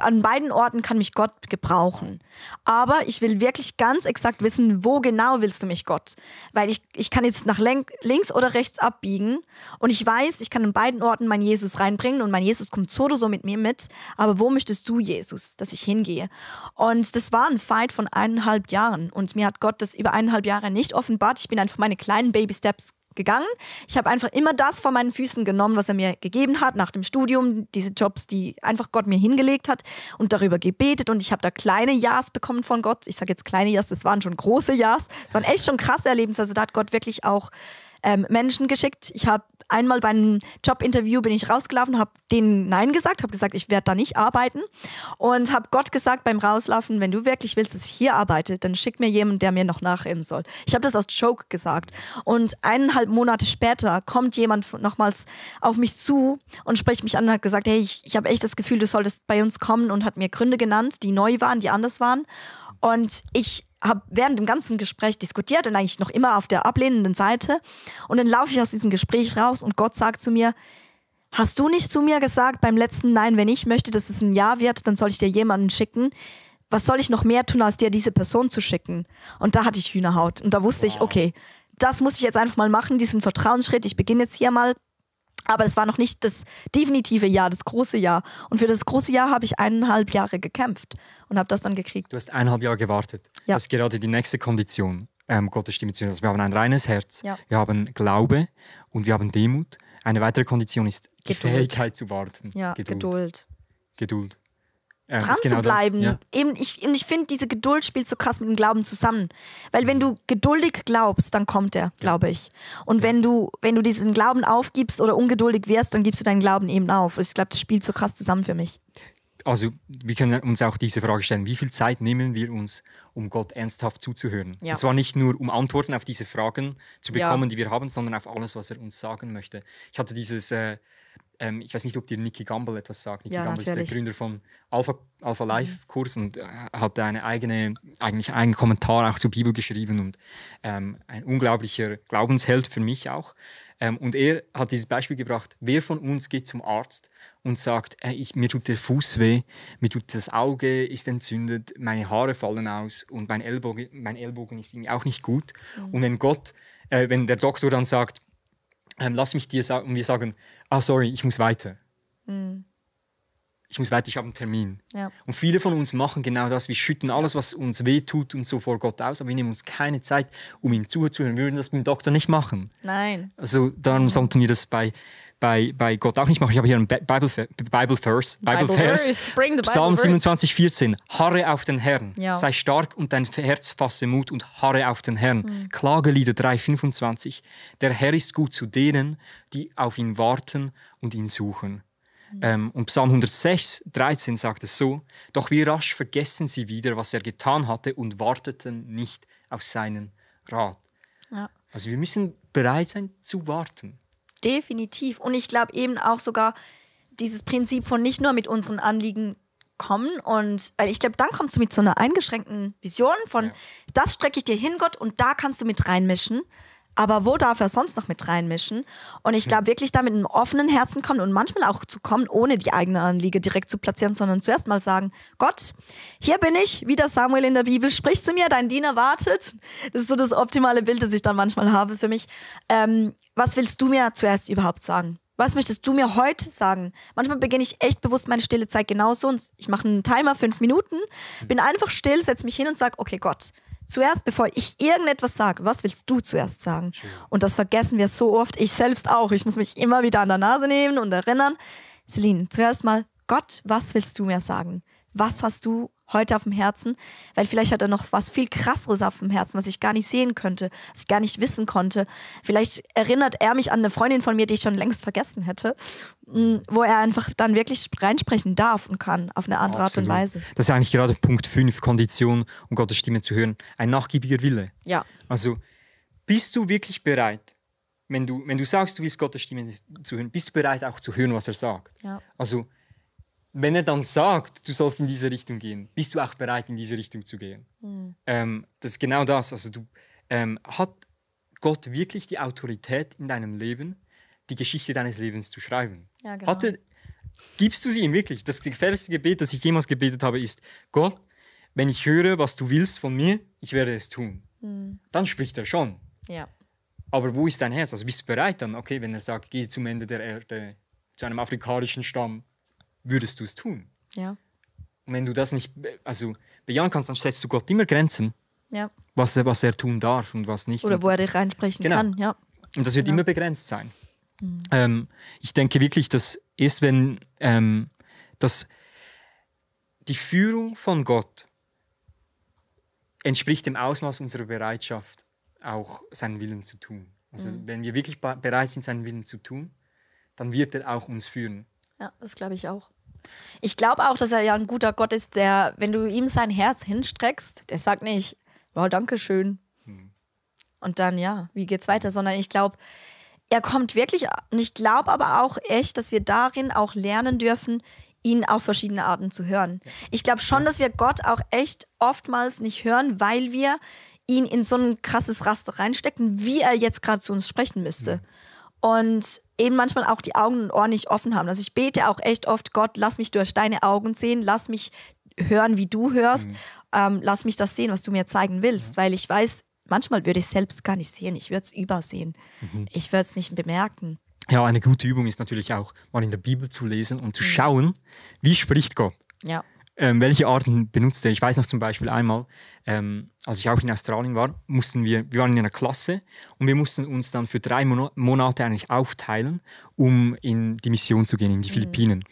an beiden Orten kann mich Gott gebrauchen. Aber ich will wirklich ganz exakt wissen, wo genau willst du mich, Gott? Weil ich kann jetzt nach links oder rechts abbiegen und ich weiß, ich kann an beiden Orten meinen Jesus reinbringen und mein Jesus kommt so oder so mit mir mit. Aber wo möchtest du, Jesus, dass ich hingehe? Und das war ein Fight von 1,5 Jahren und mir hat Gott das über 1,5 Jahre nicht offenbart. Ich bin einfach meine kleinen Baby-Steps gegangen. Ich habe einfach immer das vor meinen Füßen genommen, was er mir gegeben hat nach dem Studium, diese Jobs, die einfach Gott mir hingelegt hat und darüber gebetet und ich habe da kleine Ja's bekommen von Gott. Ich sage jetzt kleine Ja's, das waren schon große Ja's. Das waren echt schon krasse Erlebnisse. Also da hat Gott wirklich auch Menschen geschickt. Ich habe einmal bei einem Jobinterview bin ich rausgelaufen, habe denen Nein gesagt, habe gesagt, ich werde da nicht arbeiten und habe Gott gesagt beim Rauslaufen, wenn du wirklich willst, dass ich hier arbeite, dann schick mir jemanden, der mir noch nachrennen soll. Ich habe das aus Joke gesagt und 1,5 Monate später kommt jemand nochmals auf mich zu und spricht mich an und hat gesagt, hey, ich habe echt das Gefühl, du solltest bei uns kommen und hat mir Gründe genannt, die neu waren, die anders waren und ich habe während dem ganzen Gespräch diskutiert und eigentlich noch immer auf der ablehnenden Seite. Und dann laufe ich aus diesem Gespräch raus und Gott sagt zu mir, hast du nicht zu mir gesagt beim letzten Nein, wenn ich möchte, dass es ein Ja wird, dann soll ich dir jemanden schicken. Was soll ich noch mehr tun, als dir diese Person zu schicken? Und da hatte ich Hühnerhaut. Und da wusste ich, okay, das muss ich jetzt einfach mal machen, diesen Vertrauensschritt. Ich beginne jetzt hier mal. Aber es war noch nicht das definitive Ja, das große Ja. Und für das große Ja habe ich 1,5 Jahre gekämpft und habe das dann gekriegt. Du hast 1,5 Jahre gewartet. Ja. Das ist gerade die nächste Kondition, Gottes Stimme zu hören. Also wir haben ein reines Herz, Ja. wir haben Glaube und wir haben Demut. Eine weitere Kondition ist die Geduld. Fähigkeit zu warten. Ja, Geduld. Geduld. Dran das ist genau zu bleiben. Das, ja. Eben, ich finde, diese Geduld spielt so krass mit dem Glauben zusammen. Weil wenn du geduldig glaubst, dann kommt er, glaube ich. Und wenn du diesen Glauben aufgibst oder ungeduldig wirst, dann gibst du deinen Glauben eben auf. Ich glaube, das spielt so krass zusammen für mich. Also wir können uns auch diese Frage stellen, wie viel Zeit nehmen wir uns, um Gott ernsthaft zuzuhören? Ja. Und zwar nicht nur, um Antworten auf diese Fragen zu bekommen, Ja. die wir haben, sondern auf alles, was er uns sagen möchte. Ich hatte dieses, ich weiß nicht, ob dir Nicky Gamble etwas sagt. Nicky Ja, Gamble ist natürlich. der Gründer von Alpha Life Kurs und hat eigentlich einen Kommentar auch zur Bibel geschrieben und ein unglaublicher Glaubensheld für mich auch. Und er hat dieses Beispiel gebracht, wer von uns geht zum Arzt und sagt, mir tut der Fuß weh, mir tut das Auge ist entzündet, meine Haare fallen aus und mein Ellbogen ist irgendwie auch nicht gut. Und wenn der Doktor dann sagt, lass mich dir sagen, und wir sagen, sorry, ich muss weiter. Ich muss weiter, ich habe einen Termin. Ja. Und viele von uns machen genau das. Wir schütten alles, was uns wehtut und so vor Gott aus, aber wir nehmen uns keine Zeit, um ihm zuzuhören. Wir würden das beim Doktor nicht machen. Nein. Also darum sollten wir das bei bei Gott auch nicht mache. Ich habe hier einen Bible-Vers. Psalm 27, 14. Harre auf den Herrn, sei stark und dein Herz fasse Mut und harre auf den Herrn. Klagelieder 3, 25. Der Herr ist gut zu denen, die auf ihn warten und ihn suchen. Und Psalm 106, 13 sagt es so: Doch wie rasch vergessen sie wieder, was er getan hatte und warteten nicht auf seinen Rat. Ja. Also wir müssen bereit sein zu warten. Definitiv. Und ich glaube eben auch sogar dieses Prinzip von nicht nur mit unseren Anliegen kommen und, weil ich glaube, dann kommst du mit so einer eingeschränkten Vision von, das strecke ich dir hin, Gott, und da kannst du mit reinmischen. Aber wo darf er sonst noch mit reinmischen? Und ich glaube wirklich da mit einem offenen Herzen kommen und manchmal auch zu kommen, ohne die eigene Anliege direkt zu platzieren, sondern zuerst mal sagen, Gott, hier bin ich, wie der Samuel in der Bibel, sprich zu mir, dein Diener wartet. Das ist so das optimale Bild, das ich dann manchmal habe für mich. Was willst du mir zuerst überhaupt sagen? Was möchtest du mir heute sagen? Manchmal beginne ich echt bewusst meine stille Zeit genauso und ich mache einen Timer 5 Minuten, bin einfach still, setze mich hin und sage, okay Gott, zuerst, bevor ich irgendetwas sage, was willst du zuerst sagen? Und das vergessen wir so oft, ich selbst auch. Ich muss mich immer wieder an der Nase nehmen und erinnern. Celine, zuerst mal, Gott, was willst du mir sagen? Was hast du heute auf dem Herzen? Weil vielleicht hat er noch was viel Krasseres auf dem Herzen, was ich gar nicht sehen könnte, was ich gar nicht wissen konnte. Vielleicht erinnert er mich an eine Freundin von mir, die ich schon längst vergessen hätte, wo er einfach dann wirklich reinsprechen darf und kann, auf eine andere Art und Weise. Das ist eigentlich gerade Punkt 5, Kondition, um Gottes Stimme zu hören. Ein nachgiebiger Wille. Ja. Also, bist du wirklich bereit, wenn du sagst, du willst Gottes Stimme zu hören, bist du bereit auch zu hören, was er sagt? Ja. Also, wenn er dann sagt, du sollst in diese Richtung gehen, bist du auch bereit, in diese Richtung zu gehen? Das ist genau das. Also hat Gott wirklich die Autorität in deinem Leben, die Geschichte deines Lebens zu schreiben? Ja, genau. Gibst du sie ihm wirklich? Das gefährlichste Gebet, das ich jemals gebetet habe, ist: Gott, wenn ich höre, was du willst von mir, ich werde es tun. Dann spricht er schon. Ja. Aber wo ist dein Herz? Also bist du bereit dann, okay, wenn er sagt, geh zum Ende der Erde, zu einem afrikanischen Stamm, würdest du es tun? Ja. Und wenn du das nicht bejahen kannst, dann setzt du Gott immer Grenzen, was er tun darf und was nicht. Oder wo er dich reinsprechen kann. Ja. Und das wird immer begrenzt sein. Ich denke wirklich, dass erst wenn dass die Führung von Gott entspricht dem Ausmaß unserer Bereitschaft, auch seinen Willen zu tun. Also wenn wir wirklich bereit sind, seinen Willen zu tun, dann wird er auch uns führen. Ja, das glaube ich auch. Ich glaube auch, dass er ja ein guter Gott ist, der, wenn du ihm sein Herz hinstreckst, der sagt nicht, wow, danke schön. Und dann, wie geht's weiter? Sondern ich glaube, er kommt wirklich, und ich glaube aber auch echt, dass wir darin auch lernen dürfen, ihn auf verschiedene Arten zu hören. Ich glaube schon, dass wir Gott auch echt oftmals nicht hören, weil wir ihn in so ein krasses Raster reinstecken, wie er jetzt gerade zu uns sprechen müsste. Und eben manchmal auch die Augen und Ohren nicht offen haben. Also ich bete auch echt oft, Gott, lass mich durch deine Augen sehen, lass mich hören, wie du hörst, lass mich das sehen, was du mir zeigen willst, weil ich weiß, manchmal würde ich es selbst gar nicht sehen, ich würde es übersehen, ich würde es nicht bemerken. Ja, eine gute Übung ist natürlich auch, mal in der Bibel zu lesen und zu schauen, wie spricht Gott. Ja. Welche Arten benutzt er? Ich weiß noch zum Beispiel einmal, als ich auch in Australien war, wir waren in einer Klasse und wir mussten uns dann für 3 Monate eigentlich aufteilen, um in die Mission zu gehen, in die Philippinen.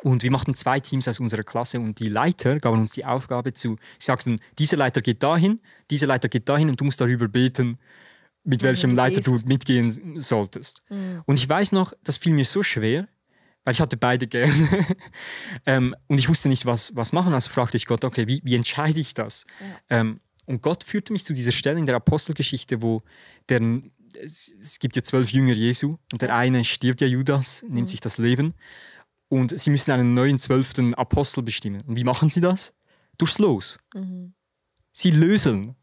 Und wir machten 2 Teams aus unserer Klasse und die Leiter gaben uns die Aufgabe sie sagten, dieser Leiter geht dahin und du musst darüber beten, mit welchem Leiter du mitgehen solltest. Und ich weiß noch, das fiel mir so schwer, weil ich hatte beide gerne. Und ich wusste nicht, was machen. Also fragte ich Gott, okay, wie entscheide ich das? Ja. Und Gott führte mich zu dieser Stelle in der Apostelgeschichte, wo es gibt ja 12 Jünger Jesu und der eine stirbt ja, Judas, nimmt sich das Leben. Und sie müssen einen neuen 12. Apostel bestimmen. Und wie machen sie das? Durchs Los. Sie lösen.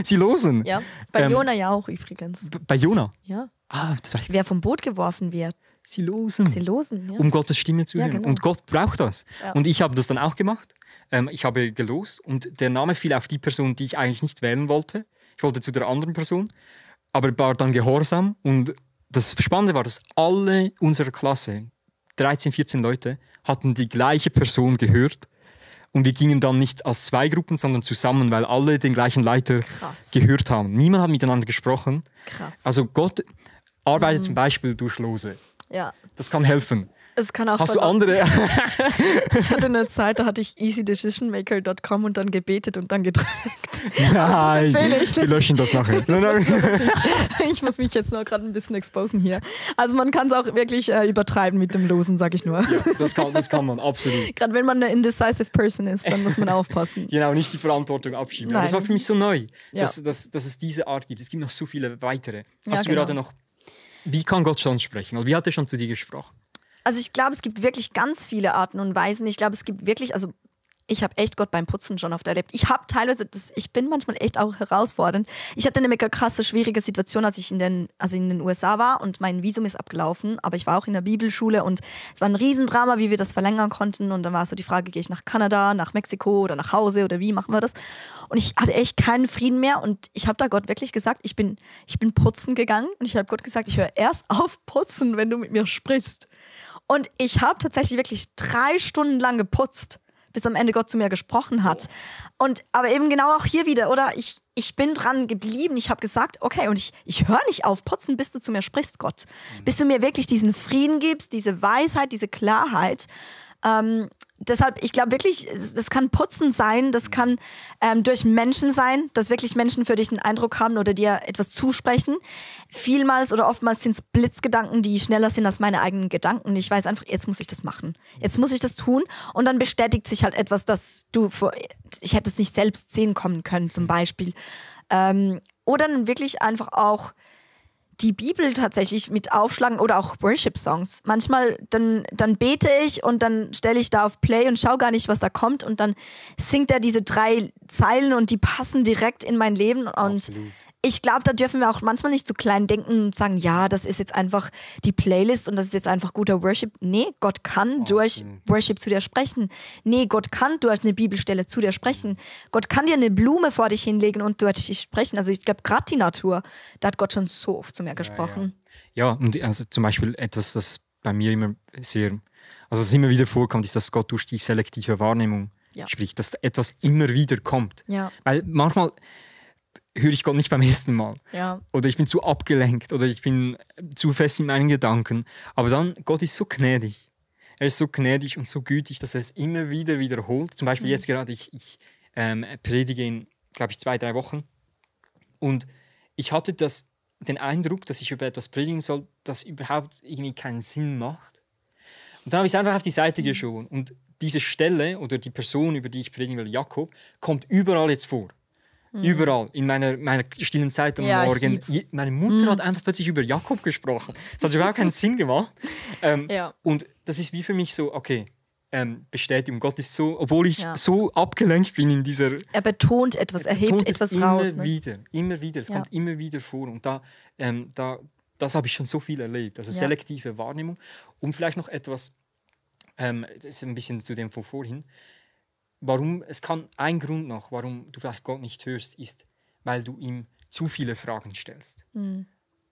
Sie losen. Ja, bei Jona ja auch übrigens. Bei Jona? Ja. Das weiß ich. Wer vom Boot geworfen wird. Sie losen, ja. Um Gottes Stimme zu hören. Genau. Und Gott braucht das. Ja. Und ich habe das dann auch gemacht. Ich habe gelost und der Name fiel auf die Person, die ich eigentlich nicht wählen wollte. Ich wollte zu der anderen Person, aber war dann gehorsam. Und das Spannende war, dass alle unserer Klasse, 13, 14 Leute, hatten die gleiche Person gehört. Und wir gingen dann nicht als 2 Gruppen, sondern zusammen, weil alle den gleichen Leiter gehört haben. Niemand hat miteinander gesprochen. Krass. Also Gott Arbeite zum Beispiel durch Lose. Ja. Das kann helfen. Es kann auch Hast du andere? Ich hatte eine Zeit, da hatte ich easydecisionmaker.com und dann gebetet und dann gedrückt. Nein, wir löschen das nachher. Ich muss mich jetzt noch gerade ein bisschen exposen hier. Also man kann es auch wirklich übertreiben mit dem Losen, sag ich nur. Ja, das kann man, absolut. Gerade wenn man eine indecisive Person ist, dann muss man aufpassen. Genau, nicht die Verantwortung abschieben. Das war für mich so neu, dass es diese Art gibt. Es gibt noch so viele weitere. Hast du gerade noch, wie kann Gott schon sprechen? Also wie hat er schon zu dir gesprochen? Also ich glaube, es gibt wirklich ganz viele Arten und Weisen. Ich glaube, es gibt wirklich, also ich habe echt Gott beim Putzen schon oft erlebt. Ich habe teilweise, ich bin manchmal echt auch herausfordernd. Ich hatte eine mega krasse, schwierige Situation, als ich in den USA war und mein Visum ist abgelaufen, aber ich war auch in der Bibelschule und es war ein Riesendrama, wie wir das verlängern konnten und dann war so die Frage, gehe ich nach Kanada, nach Mexiko oder nach Hause oder wie machen wir das? Und ich hatte echt keinen Frieden mehr und ich habe da Gott wirklich gesagt, ich bin putzen gegangen und ich habe Gott gesagt, ich höre erst auf putzen, wenn du mit mir sprichst. Und ich habe tatsächlich wirklich 3 Stunden lang geputzt, bis am Ende Gott zu mir gesprochen hat. Aber eben genau auch hier wieder, oder? Ich bin dran geblieben. Ich habe gesagt, okay, und ich höre nicht auf putzen, bis du zu mir sprichst, Gott. Bis du mir wirklich diesen Frieden gibst, diese Weisheit, diese Klarheit. Deshalb, ich glaube wirklich, das kann Putzen sein, das kann durch Menschen sein, dass wirklich Menschen für dich einen Eindruck haben oder dir etwas zusprechen. Vielmals oder oftmals sind es Blitzgedanken, die schneller sind als meine eigenen Gedanken. Ich weiß einfach, jetzt muss ich das machen. Jetzt muss ich das tun und dann bestätigt sich halt etwas, das ich hätte es nicht selbst sehen kommen können zum Beispiel. Oder dann wirklich einfach auch die Bibel tatsächlich mit aufschlagen oder auch Worship-Songs. Manchmal dann bete ich und dann stelle ich da auf Play und schaue gar nicht, was da kommt und dann singt er diese 3 Zeilen und die passen direkt in mein Leben und absolut. Ich glaube, da dürfen wir auch manchmal nicht so klein denken und sagen, ja, das ist jetzt einfach die Playlist und das ist jetzt einfach guter Worship. Nee, Gott kann durch Worship zu dir sprechen. Nee, Gott kann durch eine Bibelstelle zu dir sprechen. Gott kann dir eine Blume vor dich hinlegen und durch dich sprechen. Also ich glaube, gerade die Natur, da hat Gott schon so oft zu mir gesprochen. Ja, und also zum Beispiel etwas, das bei mir immer was immer wieder vorkommt, ist, dass Gott durch die selektive Wahrnehmung spricht, dass etwas immer wieder kommt. Ja. Weil manchmal höre ich Gott nicht beim ersten Mal. Ja. Oder ich bin zu abgelenkt oder ich bin zu fest in meinen Gedanken. Aber dann, Gott ist so gnädig. Er ist so gnädig und so gütig, dass er es immer wieder wiederholt. Zum Beispiel jetzt gerade, ich predige in, glaube ich, 2-3 Wochen. Und ich hatte den Eindruck, dass ich über etwas predigen soll, das überhaupt irgendwie keinen Sinn macht. Und dann habe ich es einfach auf die Seite geschoben. Und diese Stelle oder die Person, über die ich predigen will, Jakob, kommt überall jetzt vor. Überall, in meiner stillen Zeit am Morgen. Meine Mutter hat einfach plötzlich über Jakob gesprochen. Das hat überhaupt keinen Sinn gemacht. Und das ist wie für mich so, okay, Bestätigung. Gott ist so, obwohl ich so abgelenkt bin in dieser... Er betont etwas, er hebt etwas raus. Immer wieder, es kommt immer wieder vor. Und das habe ich schon so viel erlebt. Also selektive Wahrnehmung. Und vielleicht noch etwas, das ist ein bisschen zu dem von vorhin, ein Grund noch, warum du vielleicht Gott nicht hörst, ist, weil du ihm zu viele Fragen stellst.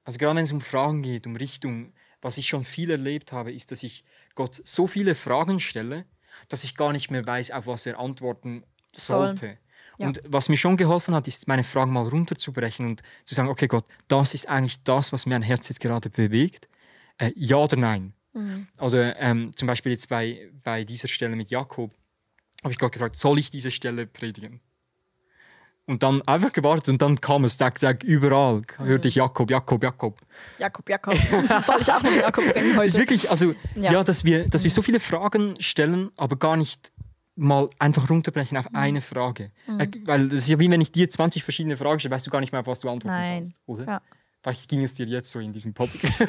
Also gerade wenn es um Fragen geht, um Richtung, was ich schon viel erlebt habe, ist, dass ich Gott so viele Fragen stelle, dass ich gar nicht mehr weiß, auf was er antworten sollte. Ja. Und was mir schon geholfen hat, ist, meine Fragen mal runterzubrechen und zu sagen, okay Gott, das ist eigentlich das, was mein Herz jetzt gerade bewegt. Ja oder nein? Oder zum Beispiel jetzt bei dieser Stelle mit Jakob, habe ich Gott gefragt, soll ich diese Stelle predigen? Und dann einfach gewartet und dann kam es, sag überall, hörte ich Jakob. Jakob. Soll ich auch mit Jakob bringen heute? Es ist wirklich, also, dass wir so viele Fragen stellen, aber gar nicht mal einfach runterbrechen auf eine Frage. Weil das ist ja wie wenn ich dir 20 verschiedene Fragen stelle, weißt du gar nicht mehr, auf was du antworten sollst, oder? Ja. Vielleicht ging es dir jetzt so in diesem Podcast.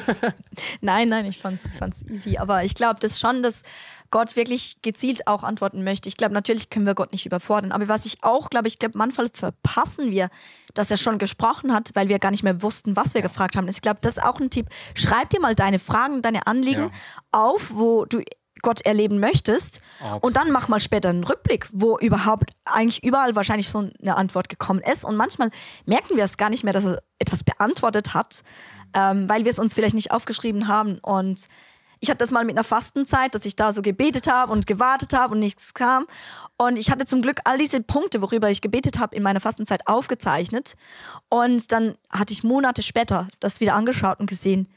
Nein, ich fand's easy. Aber ich glaube das schon, dass Gott wirklich gezielt auch antworten möchte. Ich glaube, natürlich können wir Gott nicht überfordern. Aber was ich auch glaube, manchmal verpassen wir, dass er schon gesprochen hat, weil wir gar nicht mehr wussten, was wir gefragt haben. Ich glaube, das ist auch ein Tipp. Schreib dir mal deine Fragen, deine Anliegen auf, wo du Gott erleben möchtest. Absolut. Und dann mach mal später einen Rückblick, wo eigentlich überall wahrscheinlich so eine Antwort gekommen ist. Und manchmal merken wir es gar nicht mehr, dass er etwas beantwortet hat, weil wir es uns vielleicht nicht aufgeschrieben haben. Und Ich hatte das mal mit einer Fastenzeit, dass ich da so gebetet habe und gewartet habe und nichts kam. Und ich hatte zum Glück all diese Punkte, worüber ich gebetet habe, in meiner Fastenzeit aufgezeichnet. Und dann hatte ich Monate später das wieder angeschaut und gesehen,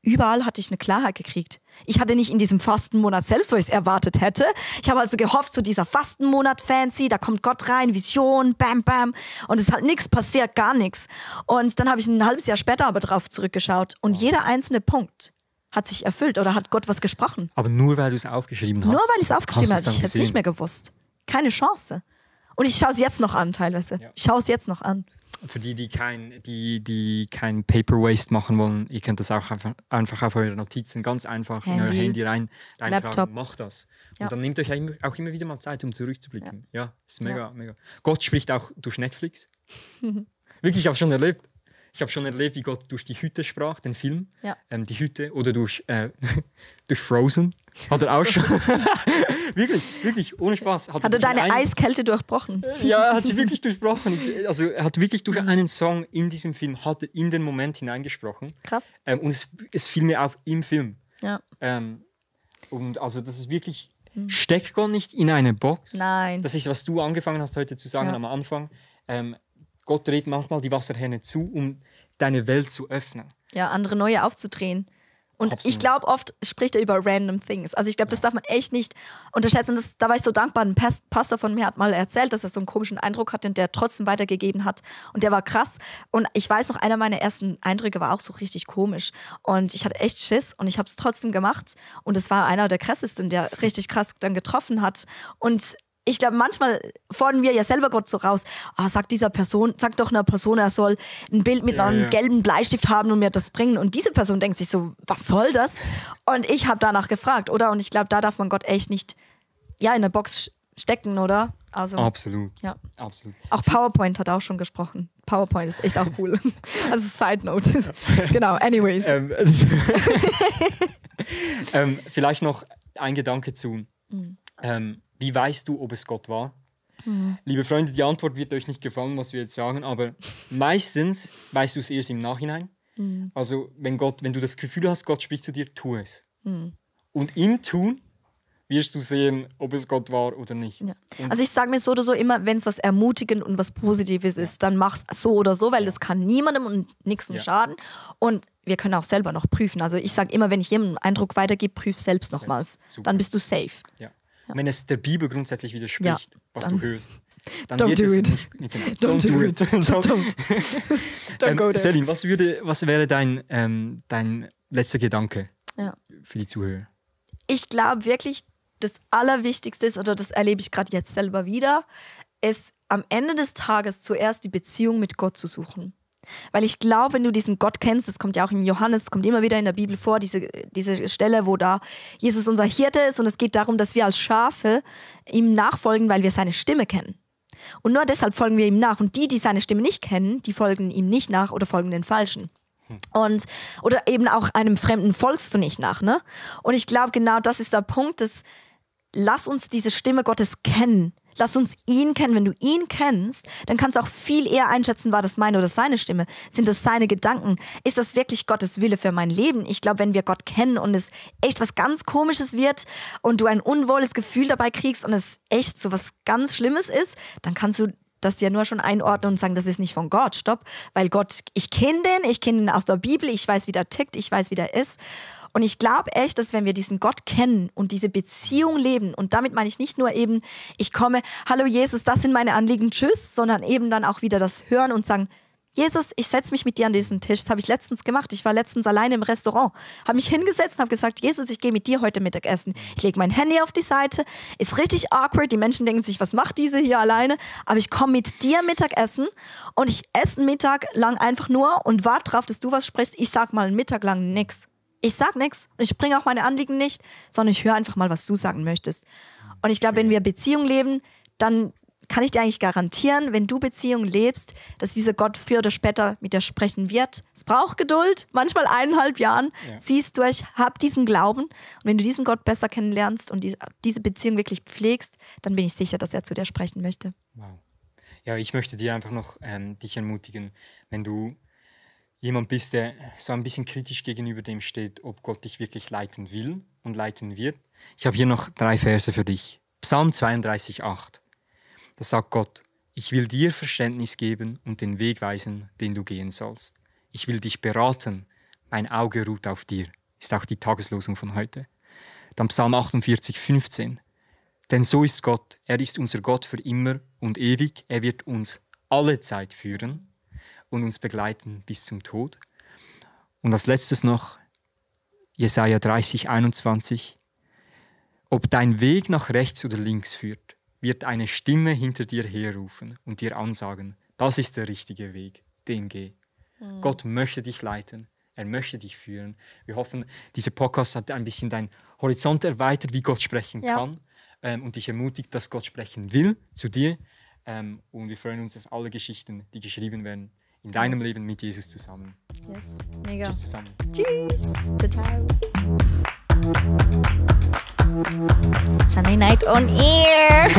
überall hatte ich eine Klarheit gekriegt. Ich hatte nicht in diesem Fastenmonat selbst, wo ich es erwartet hätte. Ich habe also gehofft, so dieser Fastenmonat fancy, da kommt Gott rein, Vision, bam, bam. Und es ist halt nichts passiert, gar nichts. Und dann habe ich ein halbes Jahr später aber drauf zurückgeschaut. Und jeder einzelne Punkt hat sich erfüllt oder hat Gott was gesprochen. Aber nur, weil du es aufgeschrieben hast? Nur, weil ich es aufgeschrieben habe. Ich hätte es gesehen? nicht mehr gewusst. Keine Chance. Und ich schaue es jetzt noch an, teilweise. Ja. Ich schaue es jetzt noch an. Für die kein Paper Waste machen wollen, ihr könnt das auch einfach auf eure Notizen ganz einfach in euer Handy reintragen. Laptop. Macht das. Ja. Und dann nehmt euch auch immer wieder mal Zeit, um zurückzublicken. Ja, ist mega, mega. Gott spricht auch durch Netflix. Wirklich, ich habe schon erlebt. Ich habe schon erlebt, wie Gott durch die Hütte sprach, den Film. Ja. Die Hütte oder durch Frozen. Hat er auch schon. wirklich, ohne Spaß. Hat er deine Eiskälte durchbrochen? Ja, er hat sie wirklich durchbrochen. Also er hat wirklich durch einen Song in diesem Film, hat er in den Moment hineingesprochen. Krass. Und es fiel mir auf im Film. Ja. Und also das ist wirklich, steckt Gott nicht in eine Box. Nein. Das ist, was du angefangen hast heute zu sagen am Anfang. Gott dreht manchmal die Wasserhähne zu, um deine Welt zu öffnen. Ja, andere neue aufzudrehen. Und Absolut. ich glaube, oft spricht er über random things. Also ich glaube, das darf man echt nicht unterschätzen. Da war ich so dankbar. Ein Pastor von mir hat mal erzählt, dass er so einen komischen Eindruck hatte und der trotzdem weitergegeben hat. Und der war krass. Und ich weiß noch, einer meiner ersten Eindrücke war auch so richtig komisch. Und ich hatte echt Schiss und ich habe es trotzdem gemacht. Und es war einer der krassesten, der richtig krass dann getroffen hat. Und ich glaube, manchmal fordern wir ja selber Gott so raus, sag doch einer Person, er soll ein Bild mit einem gelben Bleistift haben und mir das bringen. Und diese Person denkt sich so, was soll das? Und ich habe danach gefragt, oder? Und ich glaube, da darf man Gott echt nicht in eine Box stecken, oder? Also, absolut. Ja. Absolut. Auch PowerPoint hat auch schon gesprochen. PowerPoint ist echt auch cool. Also Side Note. Genau, anyways. Vielleicht noch ein Gedanke zu. Wie weißt du, ob es Gott war? Liebe Freunde, die Antwort wird euch nicht gefallen, was wir jetzt sagen, aber meistens weißt du es erst im Nachhinein. Also wenn du das Gefühl hast, Gott spricht zu dir, tu es. Und im Tun wirst du sehen, ob es Gott war oder nicht. Ja. Also ich sage mir so oder so immer, wenn es was ermutigend und was Positives ist, dann mach's so oder so, weil das kann niemandem und nichts schaden. Und wir können auch selber noch prüfen. Also ich sage immer, wenn ich jemandem einen Eindruck weitergebe, prüf selbst nochmals. Dann bist du safe. Ja. Wenn es der Bibel grundsätzlich widerspricht, was du hörst, dann don't wird do es it. nicht. Genau. Don't do it. Don't go there. Celine, was wäre dein letzter Gedanke für die Zuhörer? Ich glaube wirklich, das Allerwichtigste ist, oder das erlebe ich gerade jetzt selber wieder, ist am Ende des Tages zuerst die Beziehung mit Gott zu suchen. Weil ich glaube, wenn du diesen Gott kennst, das kommt ja auch im Johannes, kommt immer wieder in der Bibel vor, diese Stelle, wo da Jesus unser Hirte ist und es geht darum, dass wir als Schafe ihm nachfolgen, weil wir seine Stimme kennen. Und nur deshalb folgen wir ihm nach. Und die seine Stimme nicht kennen, die folgen ihm nicht nach oder folgen den Falschen. Oder eben auch einem Fremden folgst du nicht nach. Ne? Und ich glaube, genau das ist der Punkt, lass uns diese Stimme Gottes kennen. Lass uns ihn kennen. Wenn du ihn kennst, dann kannst du auch viel eher einschätzen, war das meine oder seine Stimme? Sind das seine Gedanken? Ist das wirklich Gottes Wille für mein Leben? Ich glaube, wenn wir Gott kennen und es echt was ganz Komisches wird und du ein unwohles Gefühl dabei kriegst und es echt so was ganz Schlimmes ist, dann kannst du das ja nur schon einordnen und sagen, das ist nicht von Gott. Stopp. Weil Gott, ich kenne den aus der Bibel, ich weiß, wie der tickt, ich weiß, wie der ist. Und ich glaube echt, dass wenn wir diesen Gott kennen und diese Beziehung leben, und damit meine ich nicht nur eben, ich komme, hallo Jesus, das sind meine Anliegen, tschüss, sondern eben dann auch wieder das hören und sagen, Jesus, ich setze mich mit dir an diesen Tisch. Das habe ich letztens gemacht. Ich war letztens alleine im Restaurant, habe mich hingesetzt und habe gesagt, Jesus, ich gehe mit dir heute Mittagessen. Ich lege mein Handy auf die Seite. Ist richtig awkward. Die Menschen denken sich, was macht diese hier alleine? Aber ich komme mit dir Mittagessen und ich esse einen Mittag lang einfach nur und warte drauf, dass du was sprichst. Ich sag mal einen Mittag lang nichts. Ich sag nichts und ich bringe auch meine Anliegen nicht, sondern ich höre einfach mal, was du sagen möchtest. Und ich glaube, wenn wir Beziehung leben, dann kann ich dir eigentlich garantieren, wenn du Beziehung lebst, dass dieser Gott früher oder später mit dir sprechen wird. Es braucht Geduld, manchmal 1,5 Jahren. Ziehst durch, hab diesen Glauben. Und wenn du diesen Gott besser kennenlernst und diese Beziehung wirklich pflegst, dann bin ich sicher, dass er zu dir sprechen möchte. Wow. Ja, ich möchte dir einfach noch dich ermutigen, wenn du jemand bist, der so ein bisschen kritisch gegenüber dem steht, ob Gott dich wirklich leiten will und leiten wird. Ich habe hier noch 3 Verse für dich. Psalm 32,8. Da sagt Gott: Ich will dir Verständnis geben und den Weg weisen, den du gehen sollst. Ich will dich beraten, mein Auge ruht auf dir. Ist auch die Tageslosung von heute. Dann Psalm 48,15. Denn so ist Gott, er ist unser Gott für immer und ewig. Er wird uns alle Zeit führen und uns begleiten bis zum Tod. Und als letztes noch Jesaja 30,21. Ob dein Weg nach rechts oder links führt, wird eine Stimme hinter dir herrufen und dir ansagen, das ist der richtige Weg, den geh. Gott möchte dich leiten, er möchte dich führen. Wir hoffen, dieser Podcast hat ein bisschen deinen Horizont erweitert, wie Gott sprechen kann und dich ermutigt, dass Gott sprechen will zu dir. Und wir freuen uns auf alle Geschichten, die geschrieben werden in deinem Leben mit Jesus zusammen. Yes, mega. Tschüss zusammen. Tschüss. Total. Sunday night on air.